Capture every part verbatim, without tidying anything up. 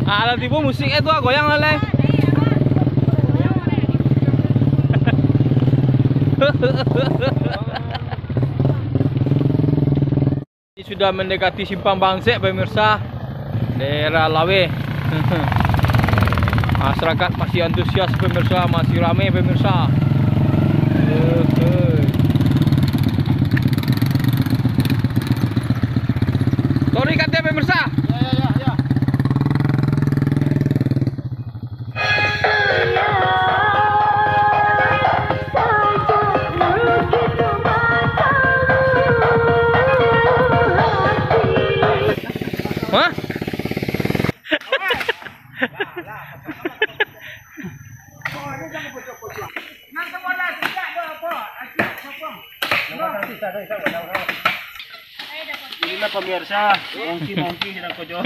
Ah, lah tibo musik eh tu, ah, goyang lah, Leh. Ini sudah mendekati Simpang Bangsek, pemirsa. Daerah Laweh. Masyarakat masih antusias, pemirsa, masih ramai, pemirsa. Hehe. Sorry, katanya, pemirsa. Ya, ya, ya, ya. Hah? Inilah pemirsa, mongki-mongki sidang kojo.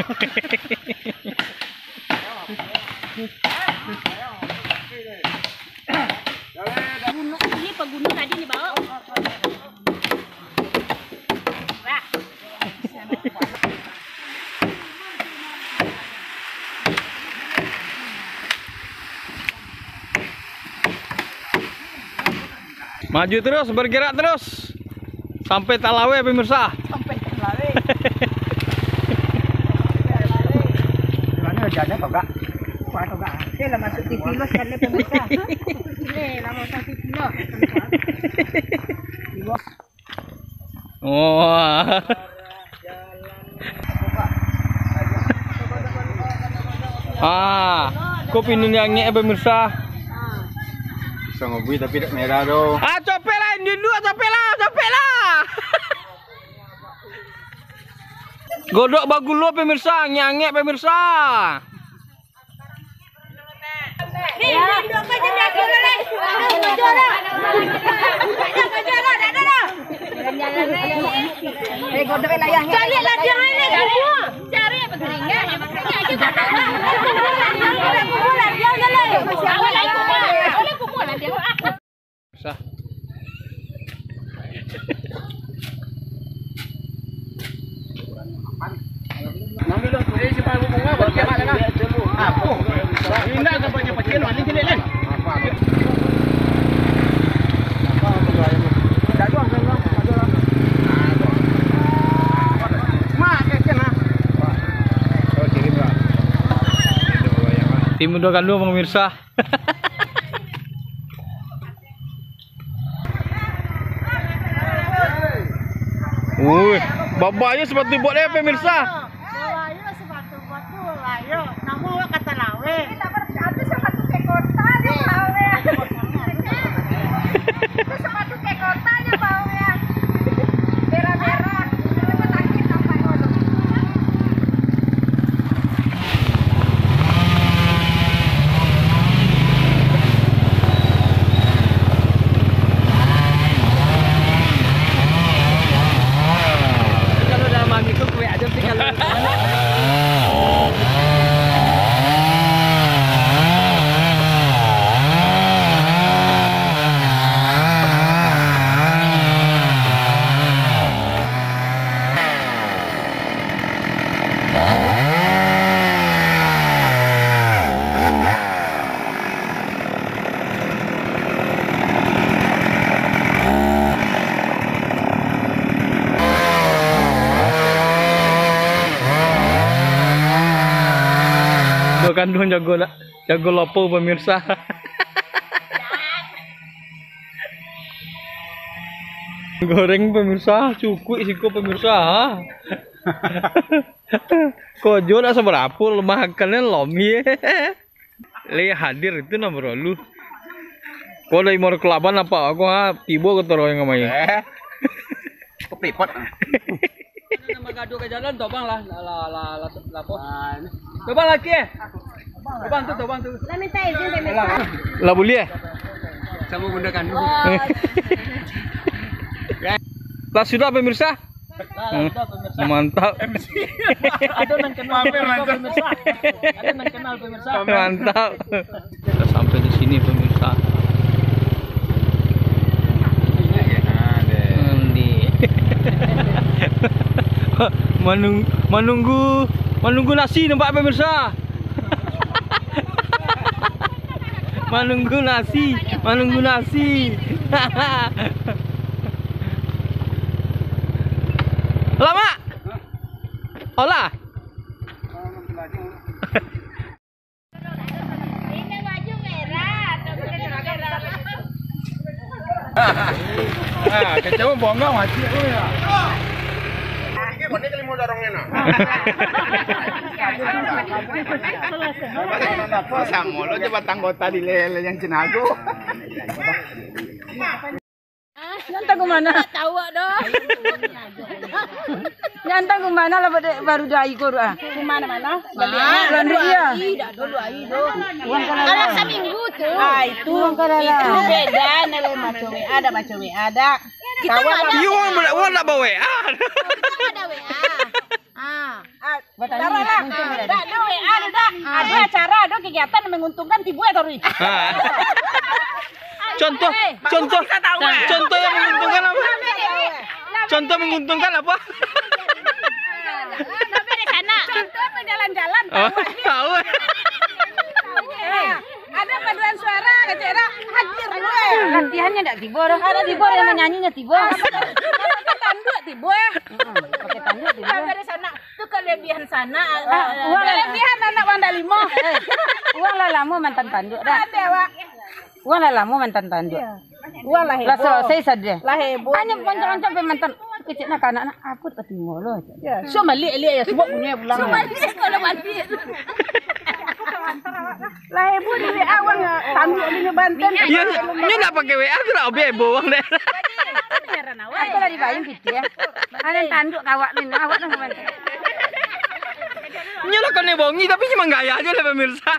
Ini pagunu tadi ni, Bang. Wah. Maju terus, bergerak terus. Sampai Talawe, pemirsa. Sampai Talawe. Mana hujannya, Togak? Wah, Togak. Oke lah, masuk T V lo sekali, pemirsa. Oke lah, masuk T V lo. Wah. Ah, ko pinun yang angek, pemirsa. Bisa ngobui tapi dak merah doh. Ah, copek lah, Indin dulu, copek lah, copek lah. Godok bagulo, pemirsa, angek-angek, pemirsa. Sah. Tim udah kanduang, pemirsa. Wih, babayo sepatu bot eh, pemirsa. Babayo sepatu bot tu, babayo. Namo awak ka Talawe. Tapi sepatu ke kota je, Talawe. Itu sepatu ke kota je, Talawe. Merah-merah. Itu sakit sampai. Kalau dalam angin tu kuek aja sih kalau. Duo kanduang jago la-, jago lapau, pemirsa. Goreng, pemirsa, cukuik siko, pemirsa, ha. Kojo dak sabarapo, makan lomi. Leh hadir itu nan baru lu. Ko dari Muaro Kelabang nampak aku, ha, tibo ka Toro yang main. Eh. Kepripot. Nama gaduh ka jalan, tobang lah, lah, lah, lah, lah, lah, apa? Tobang laki eh? Tobang tu, tobang tu. Lah minta izin, pemirsa. Lah buliah eh? Samo bunda kanduang. Lah sudah, pemirsa? Lah, lah sudah, pemirsa. Mantap. Ado nan kenal pemirsa. Ado nan kenal pemirsa. Mantap. Sudah sampai di sini, pemirsa. Manung-, manunggu, manunggu nasi nampak, pemirsa. Manunggu nasi, manunggu nasi. Lama. Olah. Ah, kacau bongga mati tu ya. Samo lo je batang kota di lele yang Cinago. Nyantang ka mana? Tahu dak doh. Nyantang ka mana lah, baru dai ko ah. Ka mana-mana? Baliak. Landuik iya. Dak doh, dua hari doh. Uang ka lah. Alah, saminggu tu. Ah, itu. Uang ka lah. Itu beda, nilai macam W A, ada macam W A, ada. Kita kawan ada. Iya, uang, uang nak bawa W A. Kita ada W A. Ah. Ah, Batanya tara lah. Muncul, ah, dah. Dah, dah, W A dah, dah. Ah. Ada acara, ada kegiatan yang menguntungkan, tibo ya, Tori. Ah. Contoh, eh, contoh, baru kita tahu, eh, contoh yang menguntungkan apa? Contoh menguntungkan apa? Contoh berjalan-jalan, oh, tahu, eh. Tahu, eh. Eh. Ada paduan suara, kecek dak? Hadir dulu, eh. Latihannya dak tibo doh. Ada tibo, tibo, yang nyanyinya tibo. Pakai tanduk tibo, eh. Heeh, pakai tanduk tibo. Dari sana. Tu kelebihan sana. Ah, uang lah. Kelebihan anak Wanda Limo. Eh, uang lah lamo mantan tanduk dak? Ada, Wak. Uang lah lamo mantan tanduk. Iya. Wah, lah heboh. Lah selesai sajo. Lah heboh. Hanya pancang-pancang pe mantan. Kecek nak anak-anak, aku tak terima lo. Ya, so balik, lihat ya, sebab punya pulang. So balik, kalau balik. Lah heboh di W A awak, tanduk di banten. Iya, nyo nak pakai W A tu lah, heboh awak deh. Aku lah dibayang gitu ya. Ada tanduk kawak ni, awak lah mantan. Nyo lah kau ni bongi, tapi cuma gaya aja lah, pemirsa.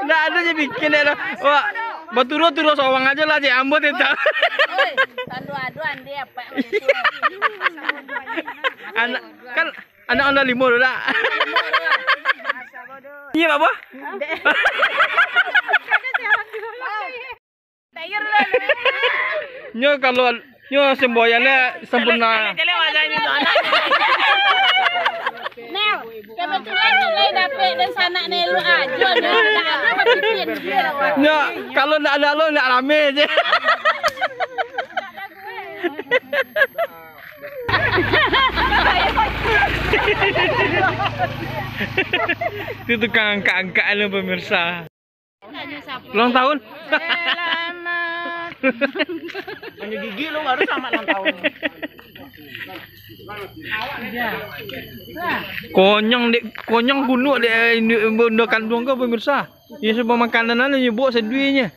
Ndak ado je bikin dek tu. Wak, baturo-turo sorang ajo lah, cek ambo tetap. Oi, tando ado ande apak. Anak, kan, anak Wanda Limo tu dak? Iyo, Pak Boh? Dek. Nyo kalau nyo semboyangnyo sempurna. Nel, kebetulan nyo lai dapek dunsanak Nel ajo nyo. Ndak ado bapikia. Nyo kalau ndak ado lo ndak rame je. Itu tukang angkat-angkat lo, pemirsa. Ulang tahun. Selamat. Manyigigi lo baru selamat ulang tahun. Konyang dek, konyang gunuk dek, eh, indo, indo kanduang ko, pemirsa. Iyo, sabab makanan anu nyebok saduinyo.